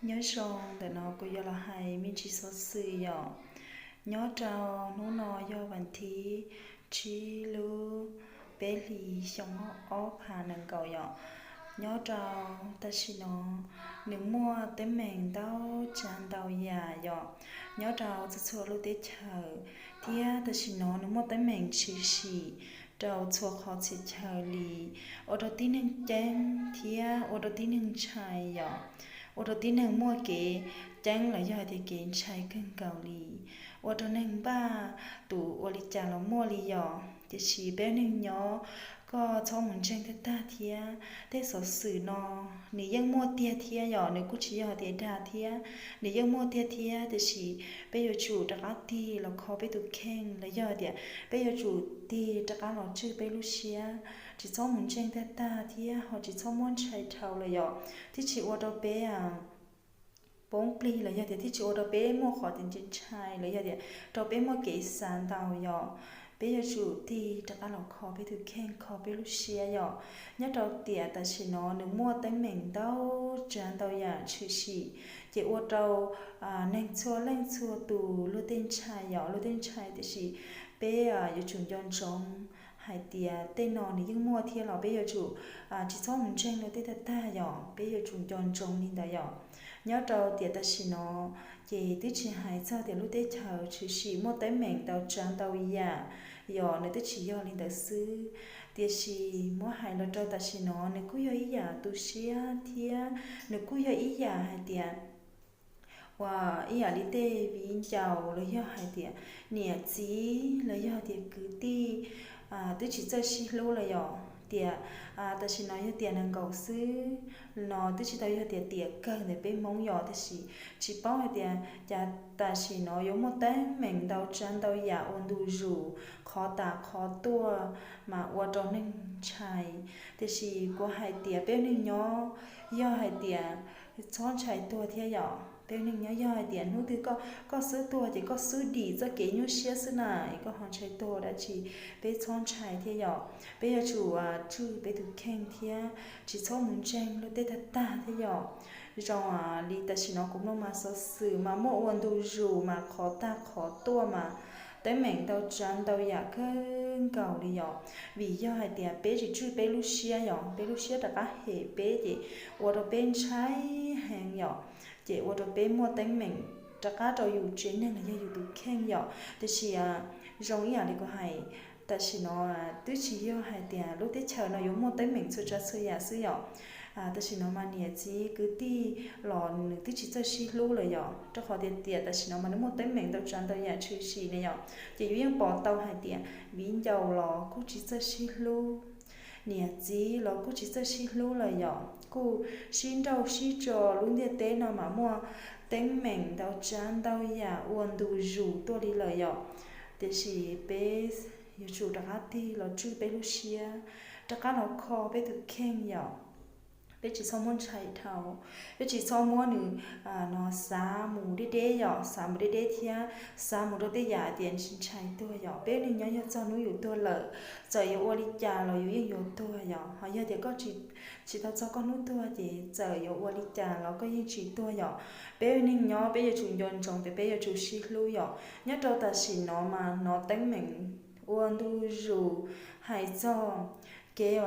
Nyob zoo, ntawm no kuv yuav los hais me ntsis xov xwm yom. Nyob rau hnub no yog vas thib tsib lub peb hlis xyoo ob phav nees nkaum yom. Nyob rau tam sim no nws muaj teeb meem ntau tsav ntau yam yom, nyob rau txhua txhua lub teb chaws, thiab tam sim no nws muaj teeb meem tshwm sim rau txhua qhov txhia chaw li, ua rau tib neeg ceeb thiab ua rau tib neeg ntshai yom, ua rau tib neeg muaj kev ceeb los yog hais tias kev ntshai kawg nkaus li, ua rau neeg npaj tus ua li cas los muaj li yom. Tiam sis peb neeg nyob, koj txhob mus ntseeg tag tag thiab. Tej xov xwm no nws yeej muaj tiag thiab yom, nws kuj tsis yog tias dag thiab, nws yeej muaj tiag thiab. Tiam sis peb yuav tsum rov qab tig los kho peb tus kheej los yog tias peb yuav tsum tig rov qab los tswj peb lub siab, tsis txhob mus ntseeg tag tag thiab ho tsis txhob muab ntshai dhau lawm yom, thiaj tsis ua rau peb poob plig los yog tias thiaj tsis ua rau peb muaj qhov tias ntshai ntshai los yog tias rau peb muaj kev xav ntau yom. Peb yuav tsum tig rov qab los kho peb tus kheej, kho peb lub siab yom. Nyob rau tiam tam sim no nws muaj teeb meem ntau tsav ntau yam tshwm sim, ces ua rau neeg txhua leej txhua tus luag tej ntshai yom, luag tej ntshai. Tiam sis peb yuav tsum nco ntsoov hais tias tej no nws yeej muaj thiab los peb yuav tsum tsis txhob mus ntseeg luag tej tag tag yom, peb yuav tsum nco ntsoov li ntawd yom. Nyob rau tiam tam sim no ces twb tsis hais txog tias lub teb chaws tshwm sim muaj teeb meem ntau tsav ntau yam, yog nws twb tsis yog li ntawd xwb. Tiam sis muab hais los rau tam sim no nws kuj yog ib yam tu siab thiab nws kuj yog ib yam hais tias uas ib yam li tej viv ncaus los yog hais tias niam txiv los yog tias kwv tij twb tsis txawj sib hlub lawm yom. Tiam tam sim no yog tiam nees nkaum xwb no twb tsis tau yog tias tiam kawg ntawm peb Hmoob yom, tiam sis tsis paub hais tias cas tam sim no yuav muaj teeb meem ntau tsav ntau yam ua ntu zus qhov tas qhov tuaj mas ua rau neeg ntshai. Tiam sis kuv hais tias peb neeg nyob yog hais tias txhob ntshai tuag thiab yom. Peb neeg nyob yog hais tias hnub twg koj xub tuag ces koj xub dim txoj kev nyuaj siab xwb na, es koj ho ntshai tuag dab tsi? Peb txhob ntshai thiab yom. Peb yuav tsum tswj peb tus kheej thiab tsis txhob mus ntseeg luag tej tag tag thiab yom. Zoo li tam sim no kuv mloog mas xov xwm mas muaj ua ntu zus mas qhov tag qhov tuaj mas teeb meem ntau tsav ntau yam kawg nkaus li yom. Vim yog hais tias peb tsis tswj peb lub siab yom, peb lub siab rov qab hem peb ces ua rau peb ntshai heev yom, ces ua rau peb muaj teeb meem rov qab rau yus tsev neeg los yog yus tus kheej yom. Tiam sis zoo ib yam li kuv hais, tam sim no twb tsis yog hais tias lub teb chaws no yuav muaj teeb meem txhua tsav txhua yam xwb yom. Tam sim no mas niam txiv kwv tij los nws twb tsis txawj sib hlub lawm yom, rau qhov tias tiam tam sim no mas nws muaj teeb meem ntau tsav ntau yam tshwm sim ne yom. Ces yus yeej pom tau hais tias viv ncaus los kuj tsis txawj sib hlub, niam txiv los kuj tsis txawj sib hlub lawm yom, kuj sib nrauj sib tso. Lub ntiaj teb no mas muaj teeb meem ntau tsav ntau yam ua ntu zus tuaj li lawm yom. Tiam sis peb yuav tsum rov qab tig los tswj peb lub siab, rov qab los kho peb tus kheej yom. Peb tsis txhob muab ntshai dhau, peb tsis txhob muab nws no xav mus deb deb yom, xav mus deb deb thiab xav mus rau tej yam tias ntshai tuag yom. Peb neeg nyob yog txog hnub yus tuag lawm, txawm yuav ua li cas los yus yeej yuav tuag yom. Ho yog tias koj tsis tau txog koj hnub tuag ces txawm yuav ua li cas los koj yeej tsis tuag yom. Peb neeg nyob peb yuav tsum nco ntsoov tias peb yuav tsum sib hlub yom. Nyob rau tam sim no mas hnov teeb meem ua ntu zus hais txog kev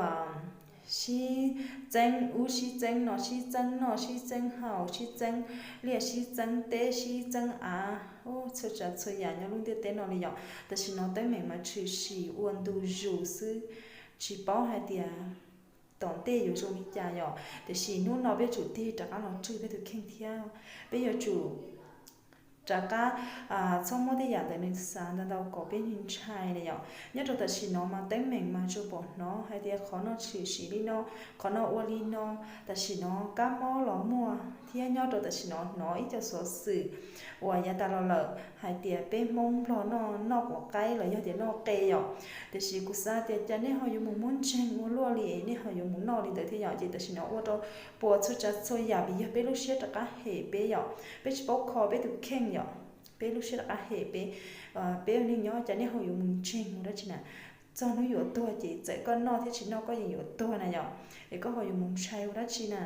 sib txeeb ub sib txeeb no, sib txeeb noj sib txeeb haus, sib txeeb liaj sib txeeb teb, sib txeeb av, txhua tsav txhua yam nyob lub ntiaj teb no li yom. Tam sim no teeb meem mas tshwm sim ua ntu zus xwb, tsis paub hais tias tom ntej yuav zoo li cas yom. Tiam sis hnub no peb tsum tig rov qab los tswj peb tus kheej thiab peb yuav tsum rov qab txhob muab tej yam ntawd nws xav ntau ntau kom peb ntshai na yom. Nyob rau tam sim no mas teeb meem mas tsuas pom hnov hais tias qhov no tshwm sim li no, qhov no ua li no. Tam sim no kab mob los muaj thiab nyob rau tam sim no hnov ib co xov xwm uas yav tas los lawm hais tias peb Hmoob Nplog noj noj quav qaib los yog tias noj qe yom. Tiam sis kuv xav tias cas nej ho yuav mus muab ntseeg ua luaj li, nej ho yuav mus noj li ntawd thiab yom. Ces tam sim no ua rau puas txhua tsav txhua yam vim yog peb lub siab rov qab hem peb yom, peb tsis paub kho peb tus kheej yom, peb lub siab rov qab hem peb. Peb ua neeg nyob cas nej ho yuav mus ntseeg ua dab tsi na? Txog hnub yuav tuag ces txawm koj noj thiab tsis noj koj yeej yuav tuag na yom, es koj ho yuav mus ntshai ua dab tsi na?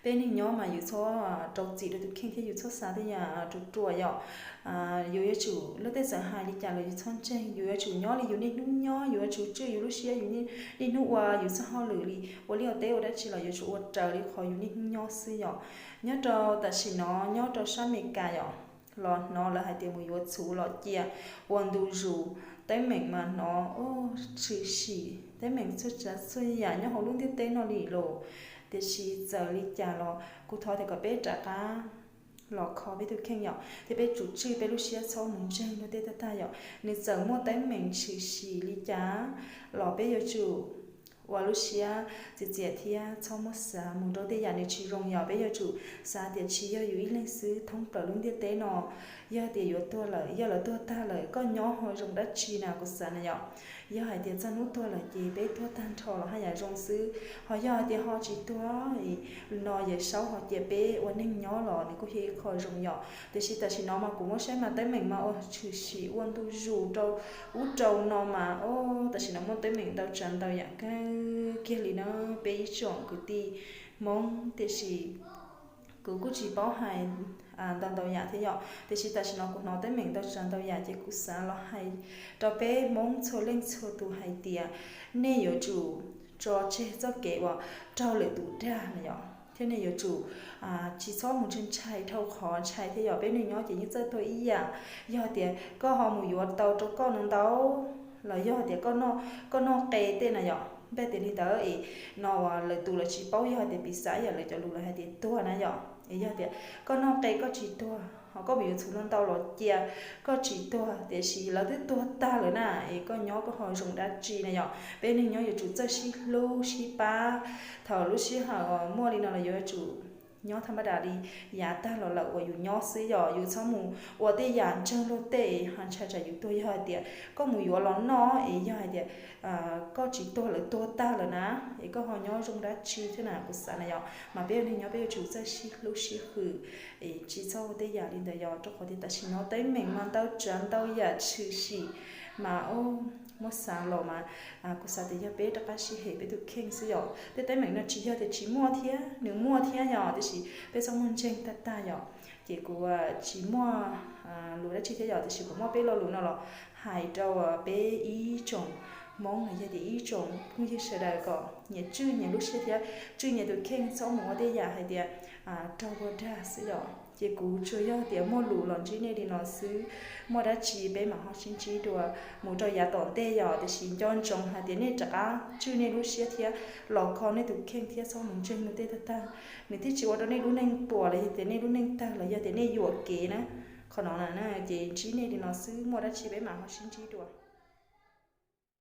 Peb neeg nyob mas yus txhob rau txim rau tus kheej thiab yus txhob xav tej yam ruam ruam yom. Yus yuav tsum, luag tej txawm hais li cas los yus txhob ntseeg, yus yuav tsum nyob li yus niaj hnub nyob, yus yuav tsum tswj yus lub siab, yus niaj hnub ua yus txoj hauj lwm li, ua liaj ua teb ua dab tsi los yuav tsum ua raws li qhov yus niaj hnub nyob xwb yom. Nyob rau tam sim no nyob rau sab Amelikas yom, los hnov lawv hais tias mus yuav txhuv los cia ua ntu zus, teeb meem mas hnov tshwm sim teeb meem txhua tsav txhua yam nyob hauv lub ntiaj teb no li los. Tiam sis txawm li cas los kuv thov tias kom peb rov qab los kho peb tus kheej yom, thiab peb tsum tswj peb lub siab txhob mus ntseeg luag tej tag tag yom. Nws txawm muaj teeb meem tshwm sim li cas los peb yuav tsum ua lub siab txias txias thiab txhob muab xav mus rau tej yam nws tsis zoo yom. Peb yuav tsum xav tias tsis yog yus ib leeg xwb, thoob plaws lub ntiaj teb no, yog tias yuav tuag lawm, yog lawv tuag tag lawm, koj nyob ho zoo dab tsi na, kuv xav na yom. Yog hais tias txog hnub tuag lawm ces peb tuag tag nrho los haj yam zoo xwb, ho yog hais tias ho tsis tuag no Yawm Saub ho cia peb ua neeg nyob los nws kuj yog ib qho zoo yom. Tiam sis tam sim no mas kuv muab saib mas teeb meem mas ua tshwm sim ua ntu zus rau ub rau no mas, o, tam sim no muaj teeb meem ntau tsav ntau yam kawg kiag li na peb ib tsoom kwv tij Hmoob. Tiam sis kuv kuj tsis paub hais ntau ntau yam thiab yom, tiam sis tam sim no kuv hnov teeb meem ntau tsav ntau yam ces kuv xav los hais rau peb Hmoob txhua leej txhua tus hais tias nej yuav tsum tso tseg txoj kev uas raug lwm tus dag na yom, thiab nej yuav tsum tsis txhob mus ntshai ntshai dhau qhov ntshai thiab yom. Peb neeg nyob ces yeej txawj tuag ib yam. Yog tias koj ho mus yuav tau rau koj no ntau los yog tias koj noj qe tej na yom, npaj tias li ntawd es no uas lwm tus lawv tsis paub, yog tias piv xam yam lawv cov lus lawv hais tias tuag na yom, es yog tias koj noj qe koj tsis tuag ho koj mus yuav txhuv no ntau los cia koj tsis tuag, tiam sis lawv twb tuag tag lawm na, es koj nyob koj ho zoo dab tsi na yom. Peb neeg nyob yuav tsum txawj sib hlub sib pab. Thaum lub sij hawm muaj li no los yuav tsum nyob thaj mab das li yav tag los lawm uas yus nyob xwb yom. Yus txhob mus ua tej yam ntseeg luag tej ho ntshai tsam yus tuag. Yog hais tias koj mus yuav los noj es yog hais tias koj tsis tuag lawv tuag tag lawm na, es koj ho nyob zoo dab tsi thiab na, kuv xav na yom. Mas peb ua neeg nyob peb yuav tsum txawj sib hlub sib hwm, es tsis txhob ua tej yam li ntawd yom, rau qhov tias tam sim no teeb meem mas ntau tsav ntau yam tshwm sim mas muab xav los mas kuv xav tias yog peb rov qab sib hem peb tus kheej xwb yom. Tej teeb meem no tsis yog tias tsis muaj thiab, nws muaj thiab yom, tiam sis peb txhob muaj ntseeg tag tag yom. Ces kuv tsis muaj lus dab tsi thiab yom, tiam sis kuv muaj peb lo lus no los hais rau peb ib tsoom Hmoob los yog tias ib tsoom phooj ywg sawv daws kom nyias tswj nyias lub siab thiab tswj nyias tus kheej, txhob mus ua tej yam hais tias raug luag dag xwb yom. Ces kuv tsuas yog tias muaj lus los ntsib nej li no xwb, muaj dab tsi peb mam ho sib ntsib dua mus rau yav tom ntej yom. Tiam sis nco ntsoov hais tias nej rov qab tswj nej lub siab thiab los kho nej tus kheej thiab txhob mus ntseeg luag tej tag tag. Nws thiaj tsis ua rau nej lub neej puas los yog tias nej lub neej tawg los yog tias nej yuam kev na. Qhov no na, ces ntsib nej li no xwb, muaj dab tsi peb mam ho sib ntsib dua.